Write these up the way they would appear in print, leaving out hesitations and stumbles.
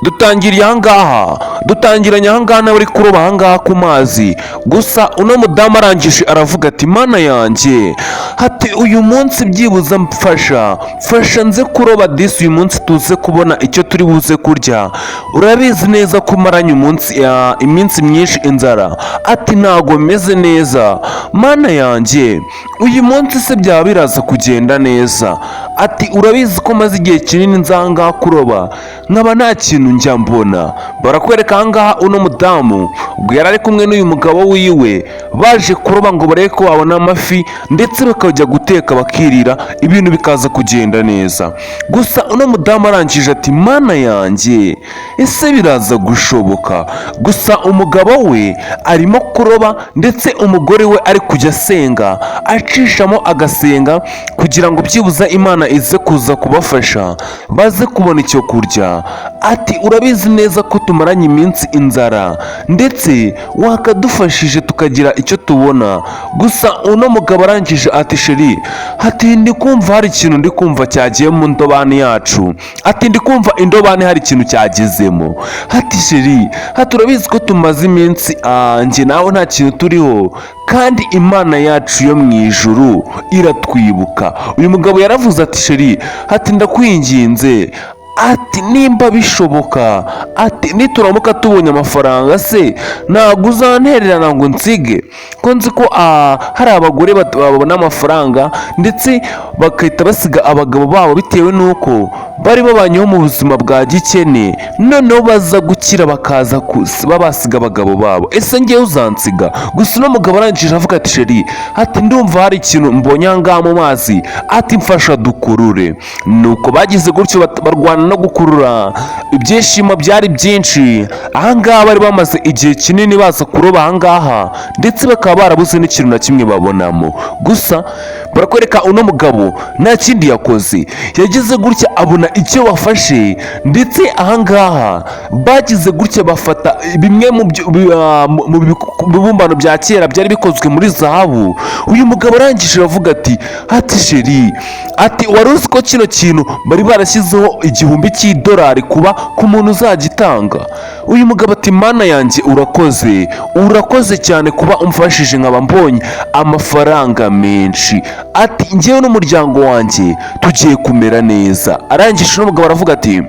Dutangiriye ahangaha, dutangiranye ahangaha nawe uri kuroba ahangaha ku mazi. Gusa uno mudamu arangije aravuga ati: "Mana yanjye," ati, "uyu munsi byibuze mfasha, mfasha nze kuroba disi, uyu munsi tuze kubona icyo turi buze kurya. Urabizi neza ko umaranye umunsi iminsi myinshi inzara." Ati: "Ntago meze neza, Mana yanjye, uyu munsi se byaba biraza kugenda neza?" Ati: "Urabizi ko maze igihe kinini nzangaha kuroba, nkaba nta kintu njya mbona." Barakwereka ahangaha uno mudamu ubwo yari ari kumwe n'uyu mugabo wiwe, baje kuroba ngo barebe ko babona amafi, ndetse bakajya guteka bakirira, ibintu bikaza kugenda neza. Gusa uno mudamu arangije ati: "Mana yanjye, ese biraza gushoboka?" Gusa umugabo we arimo kuroba, ndetse umugore we ari kujya asenga, acishamo agasenga kugira ngo byibuze Imana ize kuza kubafasha baze kubona icyo kurya. Ati: "Urabizi neza ko tumaranye iminsi inzara, ndetse wakadufashije tukagira icyo tubona." Gusa uno mugabo arangije ati: "Chérie," ati, "ndi kumva hari ikintu, ndi kumva cyagiye mu ndobani yacu." Ati: "Ndi kumva indobani hari ikintu cyagezemo." Ati: "Chérie," ati, "urabizi ko tumaze iminsi njye nawe nta kintu turiho, kandi Imana yacu yo mu ijuru iratwibuka." Uyu mugabo yaravuze ati: "Chérie," ati, "ndakwinginze," ati, "nimba bishoboka," ati, "nituramuka tubonye amafaranga se ntabwo uzantererana ngo nsige? Ko nzi ko hari abagore babona amafaranga ndetse bagahita basiga abagabo babo bitewe n'uko bari babanyeho mu buzima bwa gikene, noneho baza gukira bakaza basiga abagabo babo. Ese ngewe uzansiga?" Gusa uno mugabo arangije avuga ati: "Chérie," ati, "ndumva hari ikintu mbonye aha ngaha mu mazi," ati, "mfasha dukurure." Nuko bagize gutyo barwana no gukurura. Ibyishimo byari byinshi ahangaha. Bari bamaze igihe kinini baza kuroba ahangaha, ndetse bakaba barabuze n'ikintu na kimwe babonamo. Gusa barakwereka uno mugabo nta kindi yakoze, yagize gutya abona icyo bafashe, ndetse ahangaha bagize gutya bafata bimwe mu bibumbano bya kera byari bikozwe muri zahabu. Uyu mugabo arangije aravuga ati: "Chérie," ati, "wari uzi ko kino kintu bari barashyizeho $1000 kuba ku muntu uzagitanga?" Uyu mugabo ati: "Mana yanjye, urakoze, urakoze cyane kuba umfashije nkaba mbonye amafaranga menshi." Ati: "Njyewe n'umuryango wanjye tugiye kumera neza." Arangije uno mugabo aravuga ati: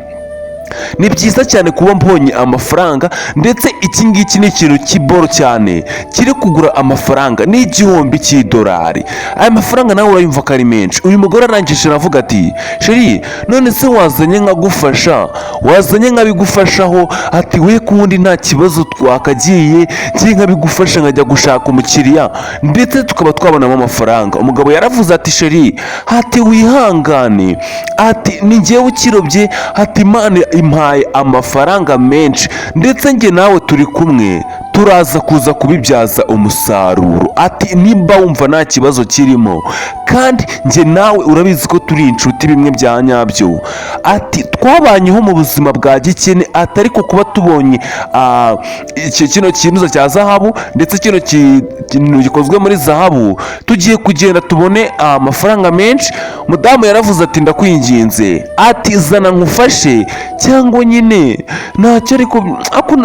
"Ni byiza cyane kuba mbonye amafaranga, ndetse iki ngiki ni ikintu cy'iboro cyane kiri kugura amafaranga, ni $1000. Aya mafaranga nawe urayumva ko ari menshi." Uyu mugore arangije aravuga ati: "Chérie, none se wazanye nkagufasha, wazanye nkabigufashaho?" Ati: "We kuwundi nta kibazo, twakagiye ngiye nkabigufasha, nkajya gushaka umukiriya, ndetse tukaba twabonamo amafaranga." Umugabo yaravuze ati: "Chérie," ati, "wihangane," ati, "ni njyewe ukirobye," ati, "Imana impaye amafaranga menshi, ndetse njye nawe turi kumwe, turaza kuza kubibyaza umusaruro." Ati: "Nimba wumva nta kibazo kirimo, kandi njye nawe urabizi ko turi inshuti bimwe bya nyabyo," ati, "twabanyeho mu buzima bwa gikene," ati, "ariko kuba tubonye iki kino kintu cya zahabu, ndetse kino kintu gikozwe muri zahabu, tugiye kugenda tubone amafaranga menshi." Mudamu yaravuze ati: "Ndakwinginze," ati, "zana nkufashe, cyangwa nyine ntacyo, ariko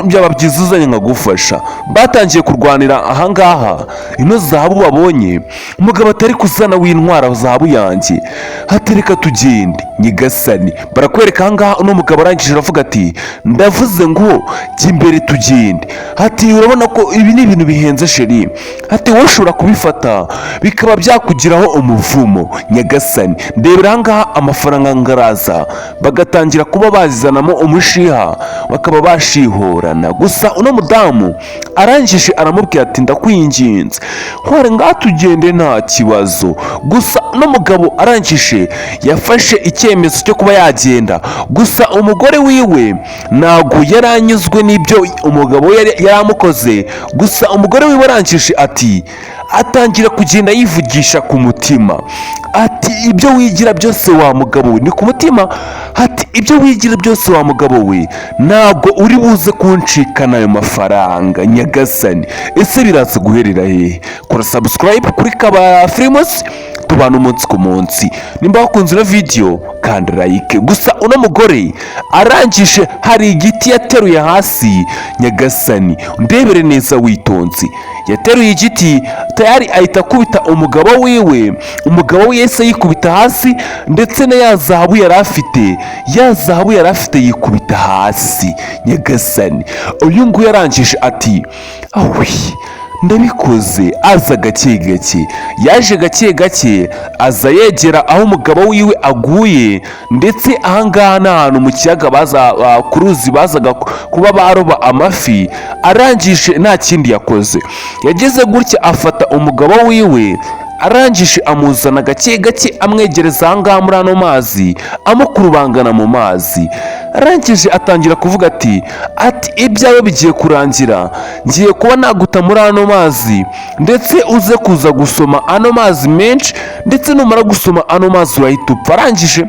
byaba byiza uzanye nkagufasha." Batangiye kurwanira ahangaha ino zahabu babonye. Umugabo atari kuzana w'intwara zahabu yanjye, hatereka tugende nyigasani. Barakwereka ahangaha uno mugabo arangije aravuga ati: "Ndavuze ngo jya imbere tugende." Ati: "Urabona ko ibi ni ibintu bihenze, chérie," ati, "wowe ushobora kubifata bikaba byakugiraho umuvumo." Nyagasani, ndebera ahangaha amafaranga ngaraza, bagatangira kuba bazanamo umushiha, bakaba bashihorana. Gusa uno mudamu arangije aramubwira ati: "Ndakwinginze, ntware ngaha tugende, nta kibazo." Gusa uno mugabo arangije yafashe icyemezo cyo kuba yagenda. Gusa umugore wiwe ntabwo yari anyuzwe n'ibyo umugabo we yari amukoze. Gusa umugore wiwe arangije ati, atangira kugenda yivugisha ku mutima, ati: "Ibyo wigira byose wa mugabo we," ni ku mutima, ati: "Ibyo wigira byose wa mugabo we, ntabwo uri buze kuncikana ayo mafaranga." Nyagasani, ese biraza guherera hehe? Kora subscribe kuri Kaba Firimusi. Tubana umunsi ku munsi. Nimba wakunze ino video, kanda like. Gusa uno mugore arangije hari igiti yateruye hasi. Nyagasani, ndebere neza witonze. Yateruye igiti tayari ahita akubita umugabo wiwe. Umugabo we yahise yikubita hasi, ndetse na ya zahabu yari afite, ya zahabu yari afite yikubita hasi. Nyagasani, uyu nguyu arangije ati: "Awi, ndabikoze." Aza gake gake, yaje gake gake, aza yegera aho umugabo wiwe aguye. Ndetse ahangaha ni ahantu mu kiyaga baza ku ruzi bazaga kuba baroba amafi. Arangije nta kindi yakoze, yageze gutya afata umugabo wiwe, arangije amuzana gake gake, amwegereza ahangaha muri ano mazi, amukurubangana mu mazi. Arangije atangira kuvuga ati: "Ibyawe bigiye kurangira, ngiye kuba naguta muri ano mazi, ndetse uze kuza gusoma ano mazi menshi, ndetse numara gusoma ano mazi urahita upfa." Arangije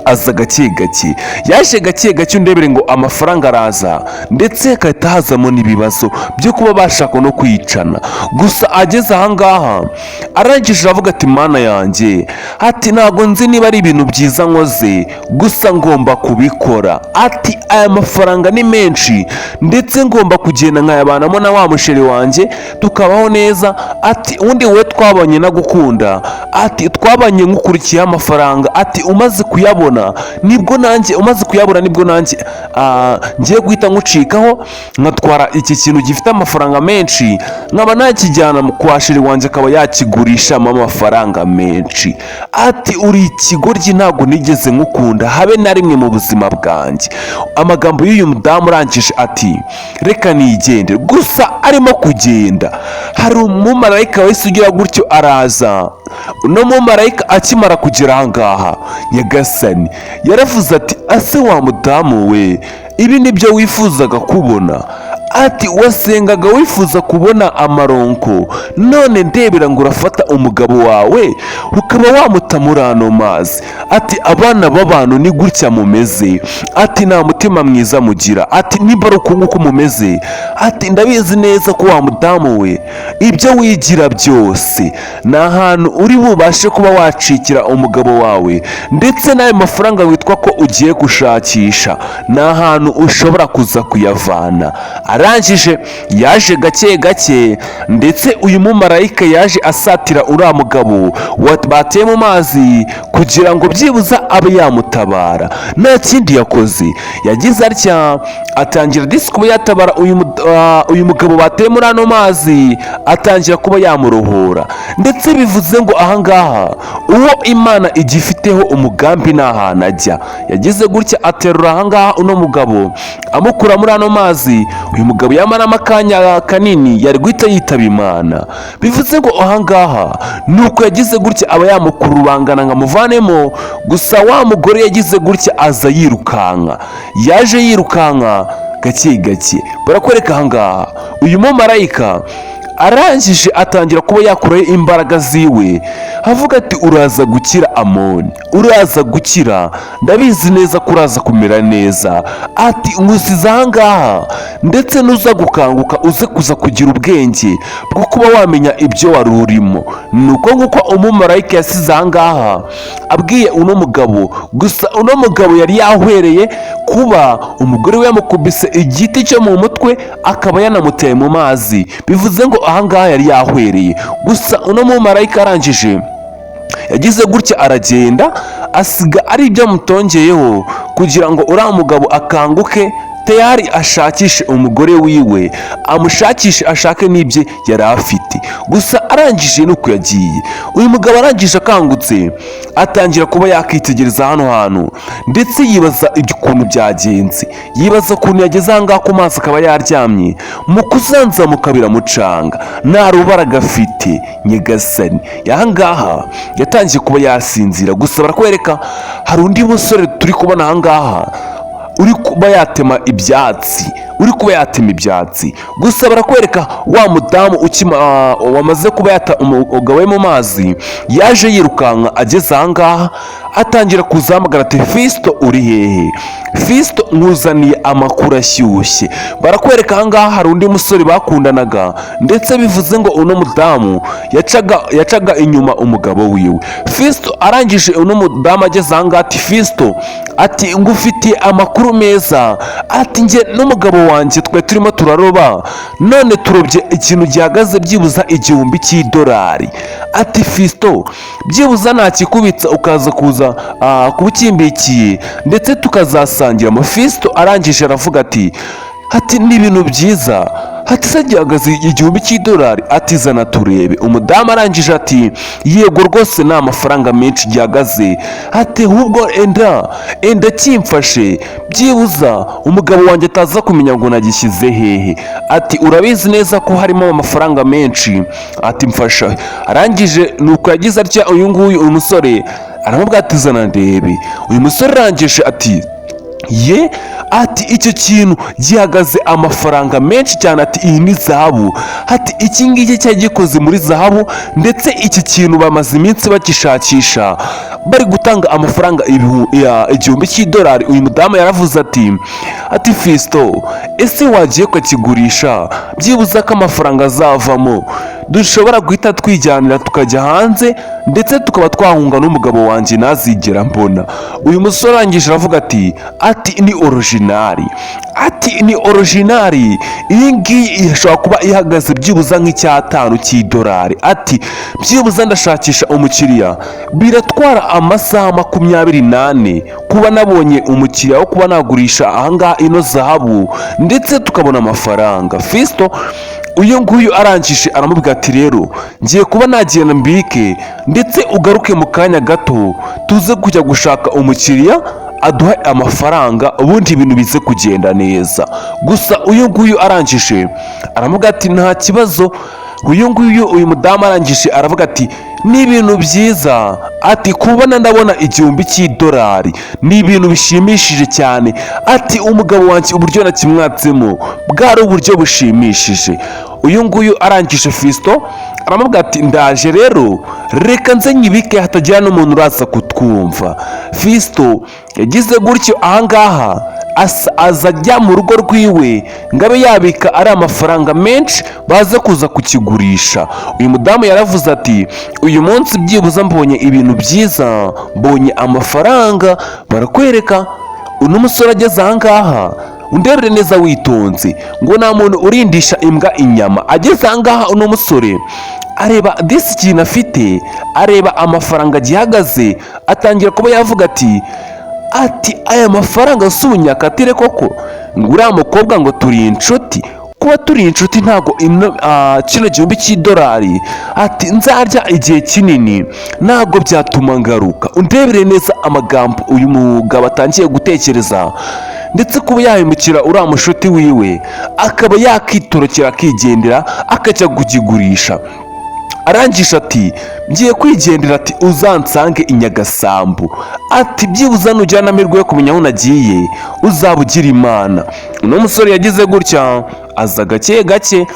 aza gake gake, yaje gake gake. Undebere ngo amafaranga araza, ndetse hagahita hazamo n'ibibazo byo kuba bashaka no kwicana. Gusa ageze ahangaha arangije aravuga ati: "Mana yanjye," ati, "ntabwo nzi niba ari ibintu byiza nkoze, gusa ngomba kubikora." Ati: "Aya mafaranga ni menshi, ndetse ngomba kugenda nkayabanamo na wa musheri wanjye, tukabaho neza." Ati: "Ubundi wowe twabanye nagukunda," ati, "twabanye nkukurikiyeho amafaranga." Ati: "Umaze kuyabona nibwo nanjye, umaze kuyabona nibwo nanjye ngiye guhita nkucikaho, nkatwara iki kintu gifite amafaranga menshi, nkaba nakijyana kwa sheri wanjye, akaba yakigurishamo amafaranga menshi." Ati: "Uri ikigoryi, ntabwo nigeze nkukunda habe na rimwe mu buzima bwanjye." Amagambo y'uyu mudamu, urangije ati: "Reka nigende." Gusa arimo kugenda hari umumarayika wahise ugira gutyo araza. Uno mumarayika akimara kugera aha ngaha, nyagasani, yaravuze ati: "Ase wa mudamu we, ibi nibyo wifuzaga kubona?" Ati: "Wasengaga wifuza kubona amaronko, none ndebera ngo urafata umugabo wawe ukaba wamuta muri ano mazi." Ati: "Abana b'abantu ni gutya mumeze." Ati: "Nta mutima mwiza mugira." Ati: "Niba ari uku nguku mumeze," ati, "ndabizi neza ko wa mudamu we, ibyo wigira byose ni ahantu uri bubashe kuba wacikira umugabo wawe, ndetse n'ayo mafaranga witwa ko ugiye gushakisha ni ahantu ushobora kuza kuyavana." Arangije yaje gake gake, ndetse uyu mumarayika yaje asatira uriya mugabo bateye mu mazi kugira ngo byibuze abe yamutabara. Nta kindi yakoze, yagize atya atangira disi kuba yatabara uyu mugabo bateye muri ano mazi, atangira kuba yamurohora. Ndetse bivuze ngo ahangaha uwo Imana igifiteho umugambi ni ahantu ajya. Yagize gutya aterura ahangaha uno mugabo, amukura muri ano mazi. Uyu mugabo yamaramo akanya kanini yari guhita yitaba Imana. Bivuze ngo ahangaha ni uko yagize gutya aba yamukurubangana ngo amuvanemo. Gusa wa mugore yagize gutya aza yirukanka, yaje yirukanka gake gake. Barakwereka ahangaha uyu mumarayika arangije atangira kuba yakuraho imbaraga ziwe, avuga ati: "Uraza gukira Amoni, uraza gukira, ndabizi neza ko uraza kumera neza." Ati: "Nkusize ahangaha, ndetse nuza gukanguka uze kuza kugira ubwenge bwo kuba wamenya ibyo wari urimo." Ni uko nguko umumarayika yasize ahangaha abwiye uno mugabo. Gusa uno mugabo yari yahwereye kuba umugore we yamukubise igiti cyo mu mutwe, akaba yanamuteye mu mazi. Bivuze ngo ahangaha yari yahwereye. Gusa uno mumarayika arangije yagize gutya aragenda, asiga ari ibyo amutongeyeho kugira ngo uriya mugabo akanguke, tayari ashakishe umugore wiwe, amushakishe, ashake n'ibye yari afite. Gusa arangije nuko yagiye. Uyu mugabo arangije akangutse atangira kuba yakitegereza hano hantu, ndetse yibaza ukuntu byagenze, yibaza ukuntu yageze aha ngaha ku mazi akaba yaryamye. Mu kuzanzamuka biramucanga, nta rubaraga afite. Nyagasani, aha ngaha yatangiye kuba yasinzira. Gusa barakwereka hari undi musore turi kubona aha ngaha uri kuba yatema ibyatsi, uri kuba yatema ibyatsi. Gusa barakwereka wa mudamu wamaze kuba yata umugabo we mu mazi, yaje yirukanka. Ageze ahangaha atangira kuzahamagara ati: "Fisito, uri hehe? Fisito, nkuzaniye amakuru ashyushye." Barakwereka ahangaha hari undi musore bakundanaga, ndetse bivuze ngo uno mudamu yacaga inyuma umugabo wiwe Fisito. Arangije uno mudamu ageze ahangaha ati: "Fisito," ati, "ngufitiye amakuru meza," ati, "njye n'umugabo wanjye twe turimo turaroba, none turobye ikintu gihagaze byibuza 1000 cy'idolari." Ati: "Fisito, byibuza ntakikubitsa ukaza kuza kuba ukimbikiye, ndetse tukazasangira." Fisito arangije aravuga ati: "Ni ibintu byiza." Ati: "Se gihagaze 1000 cy'idolari?" Ati: "Zana turebe." Umudamu arangije ati: "Yego rwose, ni amafaranga menshi gihagaze." Ati: "Ahubwo enda kimfashe, byibuza umugabo wanjye ataza kumenya ngo nagishyize hehe." Ati: "Urabizi neza ko harimo amafaranga menshi." Ati: "Mfasha." Arangije nuko yagize atya, uyu nguyu, uyu musore aramubwira ati: "Zana ndebe." Uyu musore arangije ati: "Ye," ati, "icyo kintu gihagaze amafaranga menshi cyane." Ati: "Iyi ni zahabu." Ati: "Iki ngiki cyari gikoze muri zahabu, ndetse iki kintu bamaze iminsi bakishakisha, bari gutanga amafaranga 1000 cy'idolari." Uyu mudamu yaravuze ati: "Fisito, ese wagiye ukakigurisha, byibuze ko amafaranga azavamo dushobora guhita twijyanira tukajya hanze, ndetse tukaba twahunga n'umugabo wanjye ntazigera mbona?" Uyu musore arangije aravuga ati: "Ni original." Ati: "Ni original, iyi ngiyi ishobora kuba ihagaze byibuze nk'icyatanu cy'idolari." Ati: "Byibuze ndashakisha umukiriya, biratwara amasaha 24 kuba nabonye umukiriya wo kuba nagurisha ahangaha ino zahabu, ndetse tukabona amafaranga." Fisito uyu nguyu arangije aramubwira ati: "Rero ngiye kuba nagenda mbike, ndetse ugaruke mu kanya gato tuze kujya gushaka umukiriya aduhe amafaranga, ubundi ibintu bize kugenda neza." Gusa uyu nguyu arangije aramubwira ati: "Nta kibazo." Uyu nguyu, uyu mudamu arangije aravuga ati: "Ni ibintu byiza," ati, "kubona ndabona 1000 cy'idolari ni ibintu bishimishije cyane." Ati: "Umugabo wanjye uburyo nakimwatsemo bwari uburyo bushimishije." Uyu nguyu arangije Fisito aramubwira ati: "Ndaje rero, reka nze nyibike hatagira n'umuntu uraza kutwumva." Fisito yagize gutyo ahangaha aza ajya mu rugo rwiwe ngo abe yabika ari amafaranga menshi baze kuza kukigurisha. Uyu mudamu yaravuze ati: "Uyu munsi byibuze mbonye ibintu byiza, mbonye amafaranga." Barakwereka uno musore ageze ahangaha, undebere neza witonze, ngo nta muntu urindisha imbwa inyama. Ageze ahangaha uno musore areba disi ikintu afite, areba amafaranga agihagaze, atangira kuba yavuga ati: "Aya mafaranga si ubunyakatire koko? Ngo uriya mukobwa ngo turi inshuti, kuba turi inshuti ntabwo kino 1000 cy'idolari," ati, "nzarya igihe kinini, ntabwo byatuma ngaruka." Undebere neza amagambo uyu mugabo atangiye gutekereza, ndetse kuba yahemukira uriya mushuti wiwe, akaba yakitorokera akigendera akajya kukigurisha. Arangije ati: "Ngiye kwigendera," ati, "uzansange i Nyagasambu," ati, "byibuze nugira amahirwe yo kumenya aho nagiye uzaba ugira Imana." Uno musore yagize gutya aza gake gake,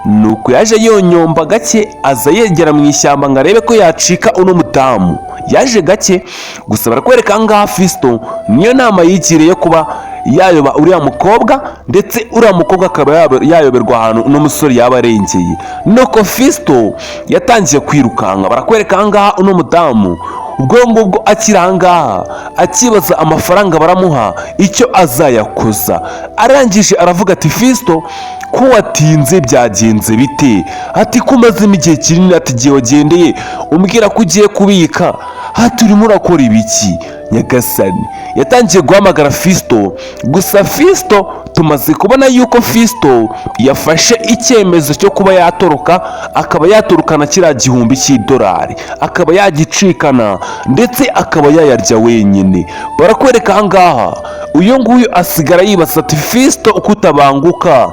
nuko yaje yonyomba gake, aza yegera mu ishyamba ngo arebe ko yacika uno mudamu. Yaje gake, gusa barakwereka ahangaha Fisito niyo nama yigiriye yo kuba yayoba uriya mukobwa, ndetse uriya mukobwa akaba yayoberwa ahantu uno musore yaba arengeye. Nuko Fisito yatangiye kwirukanka. Barakwereka ahangaha uno mudamu ubwo ngubwo akiri ahangaha akibaza amafaranga baramuha icyo azayakoza. Arangije aravuga ati: "Fisito, ko watinze byagenze bite?" Ati: "Ko umazemo igihe kinini?" Ati: "Igihe wagendeye umbwira ko ugiye kubika," ati, "urimo urakora ibiki?" Nyagasani, yatangiye guhamagara Fisito. Gusa Fisito tumaze kubona yuko Fisito yafashe icyemezo cyo kuba yatoroka, akaba yatorokana kiriya 1000 cy'idolari, akaba yagicikana, ndetse akaba yayarya wenyine. Barakwereka ahangaha uyu nguyu asigara yibaza ati: "Fisito, uko utabanguka?"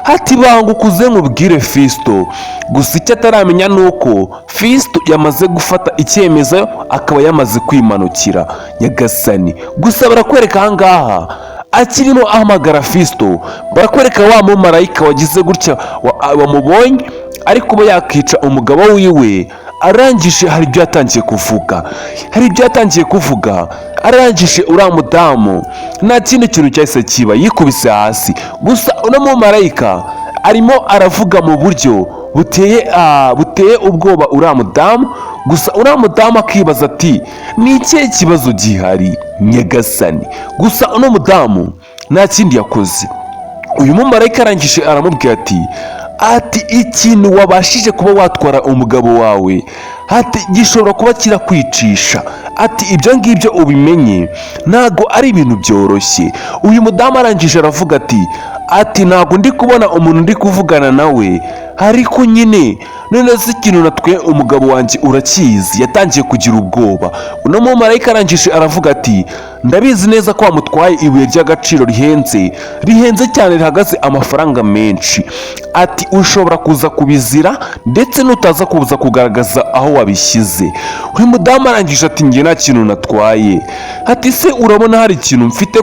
Ati: "Banguka uze nkubwire, Fisito." Gusa icyo ataramenya ni uko Fisito yamaze gufata icyemezo, akaba yamaze kwimanukira. Nyagasani, gusa barakwereka ahangaha Akirimo ahamagara Fisito, barakwereka wa mumarayika wagize gutya wamubonye ari kuba yakica umugabo wiwe. Arangije hari ibyo yatangiye kuvuga, hari ibyo yatangiye kuvuga. Arangije uriya mudamu nta kindi kintu cyahise kiba, yikubise hasi. Gusa uno mumarayika arimo aravuga mu buryo buteye ubwoba uriya mudamu. Gusa uriya mudamu akibaza ati: "Ni ikihe kibazo gihari, Nyagasani?" Gusa uno mudamu nta kindi yakoze. Uyu mumarayika arangije aramubwira ati: "Ikintu wabashije kuba watwara umugabo wawe," ati, "gishobora kuba kirakwicisha." Ati: "Ibyo ngibyo ubimenye, ntabwo ari ibintu byoroshye." Uyu mudamu arangije aravuga ati: "Ntabwo ndi kubona umuntu ndi kuvugana nawe, ariko nyine none se ikintu natwe umugabo wanjye urakizi?" Yatangiye kugira ubwoba. Uno mumarayika arangije aravuga ati: "Ndabizi neza ko wamutwaye ibuye ry'agaciro rihenze, rihenze cyane, rihagaze amafaranga menshi." Ati: "Ushobora kuza kubizira ndetse nutaza kuza kugaragaza aho wabishyize." Uyu mudamu arangije ati: "Njye nta kintu natwaye." Ati: "Se urabona hari ikintu mfite?"